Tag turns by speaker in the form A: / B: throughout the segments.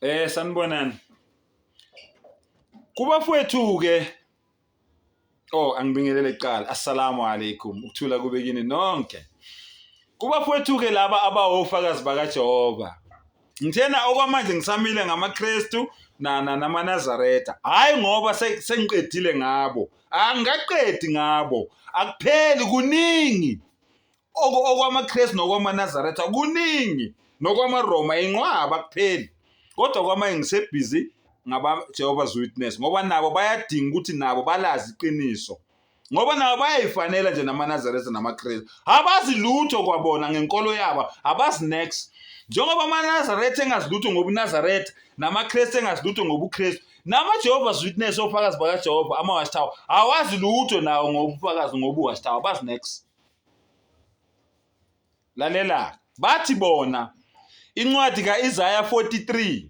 A: Sanibonani. Kubafowethu ke oh angibingelele kuqala. Assalamu alaikum. Ukuthula kube kini nonke. Kubafowethu ke laba abawofakazi bakaJehova. Ngithena okwamanje ngisamile ngamaKristu na namaNazaretha. Hayi ngoba sengiqedile ngabo. Angikaqedi ngabo. Akupheli kuningi. OkwamaKristu nokwamaNazaretha kuningi nokwamaRoma inqwaba kupheli. Kodwa kwamanje ngisebhizi ngaba Jehovah's Witness ngoba nabo bayadinga ukuthi nabo balazi iqiniso. Ngoba nabo bayayifanela nje namaNazaretha namaKristu. Abazi lutho kwabona ngenkolo yabo, abazi next. Njengoba amaNazaretha engazi lutho ngobuNazaretha namaKristu engazi lutho ngobuKristu, namaJehovah's Witness ofakazi bakaJehova ama-Watchtower awazi lutho nawo ngobufakazi ngobu-Watchtower, bazi next. Lalela, bathi bona incwadi ka-Isaya 43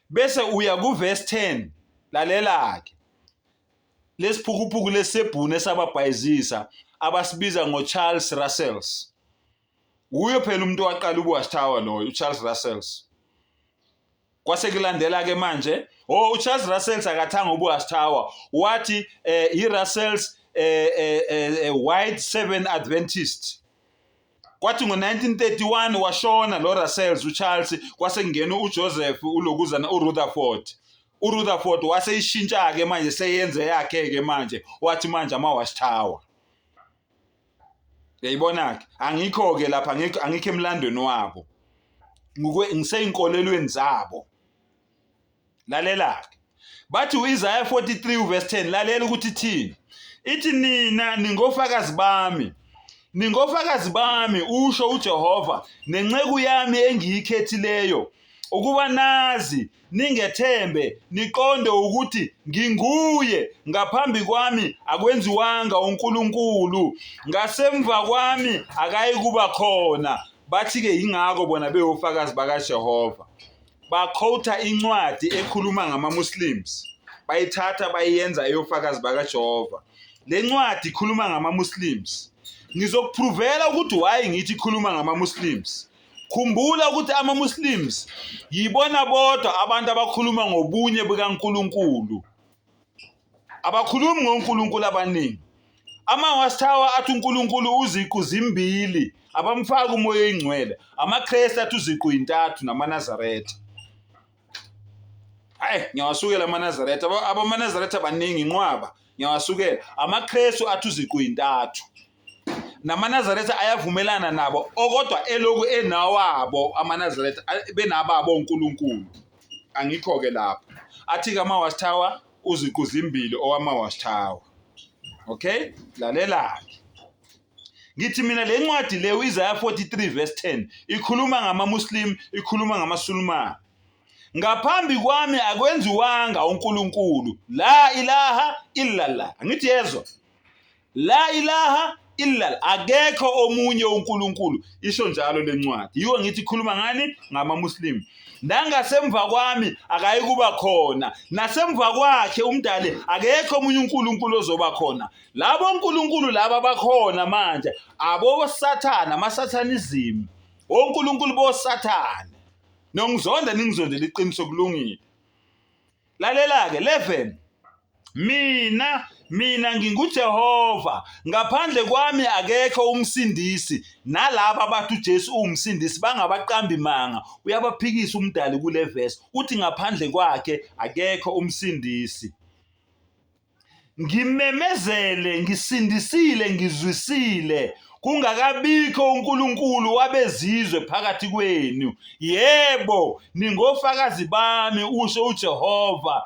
A: bese uya kuverse 10 lalela ke lesiphukuphuku lesebhunu esababhayizisa abasibiza ngoCharles Russells uyo phela umuntu owaqala ubuWatchtower loyo uCharles Russells kwase kulandela ke manje oh uCharles Russell akathanga ubuWatchtower wathi eh iRussells eh, eh, eh, eh White Seven Adventist kwathi ngo-1931 washona lo Russells uCharles kwase kungena uJoseph ulokuzana uRutherford uRutherford waseyishintsha-ke manje seyenze yakhe-ke manje wathi manje ama-watchtower Uyayibona-ke angikho-ke lapha angikho angikho emlandweni wabo ngiseyinkolelweni zabo lalela-ke bathi u-Isaya 43 uverse 10 lalela ukuthi ithini ithi nina ningofakazi bami ningofakazi bami usho uJehova nenceku yami engiyikhethileyo ukuba nazi ningethembe niqonde ukuthi nginguye ngaphambi kwami akwenziwanga uNkulunkulu ngasemva kwami akayi kuba khona bathi-ke yingakho bona bewofakazi bakaJehova bakhowutha incwadi ekhuluma ngama-Muslims bayithatha bayenza eyofakazi bakaJehova le ncwadi ikhuluma ngama-Muslims ngizokupruvela ukuthi why ngithi ikhuluma ngama-Muslims Khumbula ukuthi ama-Muslims yibona bodwa abantu abakhuluma ngobunye bukaNkulunkulu. Abakhulumi ngoNkulunkulu abaningi. Ama-Watchtower athi uNkulunkulu uziqu zimbili, abamfaki umoya oyingcwele. AmaKristu athi uziqu yintathu namaNazaretha. Hayi, ngiyawasukela amaNazaretha. AbamaNazaretha baningi inqwaba. Ngiyawasukela. AmaKristu athi uziqu yintathu. namaNazaretha ayavumelana nabo okodwa eloku enawabo amaNazaretha benababo onkulunkulu angikho-ke lapho athi-ke ama-watchtower uziqu zimbili owama-watchtower okay lalela-ke ngithi mina le ncwadi le u-Isaya 43 verse 10 ikhuluma ngama-Muslim ikhuluma ngamaSulumane ngaphambi kwami akwenziwanga uNkulunkulu la ilaha illallah angithi yezwa La ilaha illa akekho omunye uNkulunkulu isho njalo lencwadi yiwo ngithi ikhuluma ngani ngamamuslim nangasemva kwami akayi kuba khona nasemva kwakhe umdali akekho omunye uNkulunkulu ozoba khona labo onkulunkulu laba bakhona manje abosathana amasathanism onkulunkulu bosathane nongizonda ningizondela iqiniso kulungile Lalela-ke 11 Mina mina nginguJehova ngaphandle kwami akekho umsindisi nalaba abathi uJesu uwumsindisi bangabaqambi manga uyabaphikisa umdali kule verse uthi ngaphandle kwakhe akekho umsindisi Ngimemezele, ngisindisile, ngizwisile, kungakabikho uNkulunkulu wabezizwe phakathi kwenu. Yebo, ningofakazi bami, usho uJehova.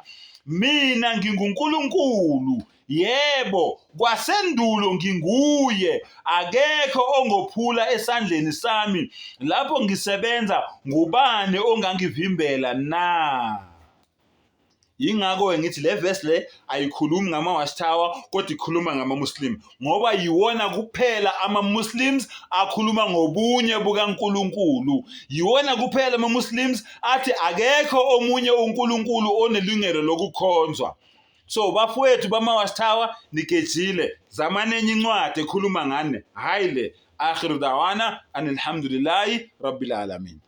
A: Mina nginguNkulunkulu. Yebo, kwasendulo nginguye, akekho ongophula esandleni sami. Lapho ngisebenza, ngubani ongangivimbela na? Yingakho-ke ngithi le verse le ayikhulumi ngama-watchtower kodwa ikhuluma ngama-Muslim ngoba yiwona kuphela ama-Muslims akhuluma ngobunye bukaNkulunkulu. Yiwona kuphela ama-Muslims athi akekho omunye uNkulunkulu onelungelo lokukhonzwa. So bafowethu bama-watchtower nigejile, zamani enye incwadi ekhuluma ngani, hhayi le. Akhiru dawana anilhamdulillahi rabbil alamin.